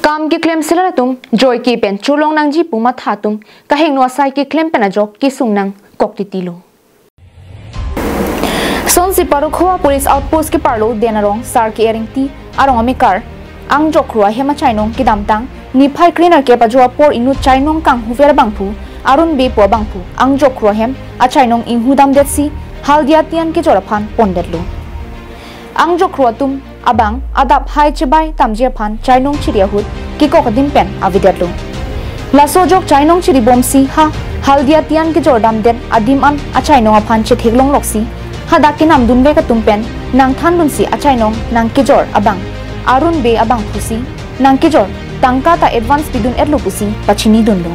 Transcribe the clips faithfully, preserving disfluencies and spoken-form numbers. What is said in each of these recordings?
Kam keklem selar atum joike pen cholong nangji pu matha atum kahingno asai keklem pen ajok kesung nangkok titilo. Sonsi Parokhowa Police Outpost keparlo Den Arong Sar K. Engti arong amekar Angjokro ahem achainong kedamtang niphai krenerkep ajo apor inut chainong kanghuver abangphu Arun Bey pu abangphu Angjokro ahem achainong inghudamdetsi Haldia Tian kejor aphan pondetlo. Angjokro atum abang adap hai chebai tamji aphan chainong chiri ahut kekok adim pen avedetlo. Laso ajok chainong chiribomsi ha Haldia Tian kejor damdet adim an achainong aphan chetheklongloksi hadak kenamdunvek atum pen nangthandunsi achainong nangkejor abang Arun Bey abangphusi nangkejor tangka ta advance pidun-etlo pusi pachinidunlo.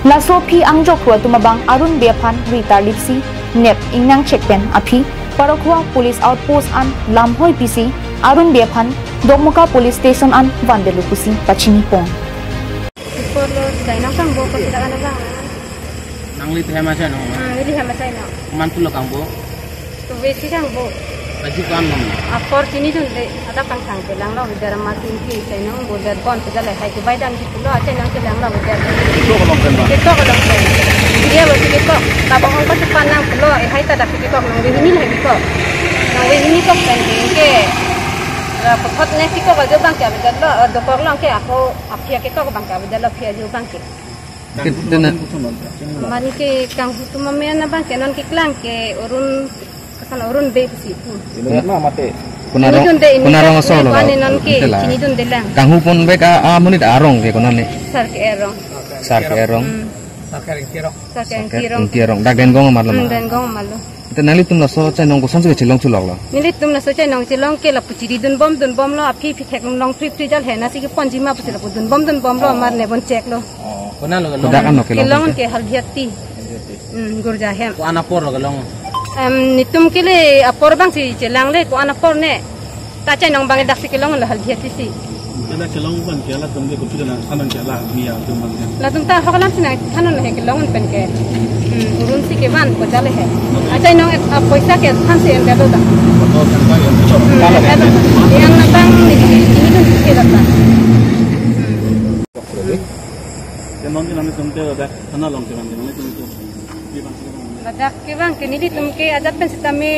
Laso aphi Angjokro atum abang Arun Bey aphan ritar lipsi nep ingnang chek pen aphi Parokhowa Police Outpost an lamhoi pisi Arun Bey aphan Dokmoka Police Station an vandetlo pusi pachinipon. Iporlo chainong kangbo ko tidak ada bang. Nangli the ma chainong. Ah, ini sama chainong. Komantulo kangbo. Tuwe si kangbo. Aju kan nom. Apor chinidunde, adap kangsang pelanglo, bidar masin ki chainong bo der bon pejale hai ke baidam di pulo, chainong pelanglo bidar. Ito ko long pen ba. Ito ko long pen. Dia bo si kekok, tabang ong ko cepan nang pulo, eh hai ta dak kekok nang wehini hai kekok. Nang wehini kok pen ke. La puthot ne si kok ajo bang ke bidar lo, eh, dokok long ke ako aphi kekok bang ke bidar lo aphi ajo bang ke. Ke-, tena. Mani ke kanghu atum amen abang ke non keklang ke Arun, kasan Arun Bey pusi pu. Ino na mate. Kona arong, chinidunde, kona arong asor lo. Wane non ke, ite la. Chinidunde lang. Kanghu ponvek a, amonit arong ke kona ne. Sar K. Engti arong. Sar K. Engti arong. Hmm. Sar K. Engti arong. Sar K. Engti arong. Sar K. Engti arong. Dak Dengong amarlo ma. Hmm, Dengong amarlo. Te nanglitum laso chainong kosonsi kachelong cheloklo? Nelitum laso chainong chelong ke lapu chiridunbom dunbomlo, aphi aphi theklong long phri phri jal hena si keponji ma pusi lapu dunbom dunbomlo, oh, amar ne bon cheklo. Oh, konatlo kelong? Kodak ano kelong? Kelong ke Haldia Tian. Hmm, gurja hem. Ko-an apor lo kelong? Em, netum ke le apor abang si chelang le, ko-an apor ne. Ta chainong abang daksi kelonglo Haldia Tian si. Kena kelong abang ke latum ke kopi dana kanan ke la ni ya atum abang ke. Latum ta hok alam si nangthan non he kelong pen ke. Hmm, urun si kevan ko jale he. Achainong et, ah, poisa ke than si endetlo ta. Foto kan ba yang tu. Hmm, endetlo ta. Yang natang ni, ni, ni dun si ke data. Hmm. Ke non ke nangtum ke dak thana along ke nang ke nangtum ke. Ladak ke abang ke nelitum ke ajat pen sitame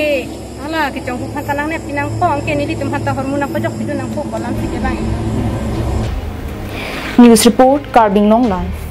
hala kechonghu aphan ta nangne pinangpo, anke nelitum aphan ta hormu nangpajok pidun nangpo, ko alam si ke abang. News report, Karbi Anglong Live.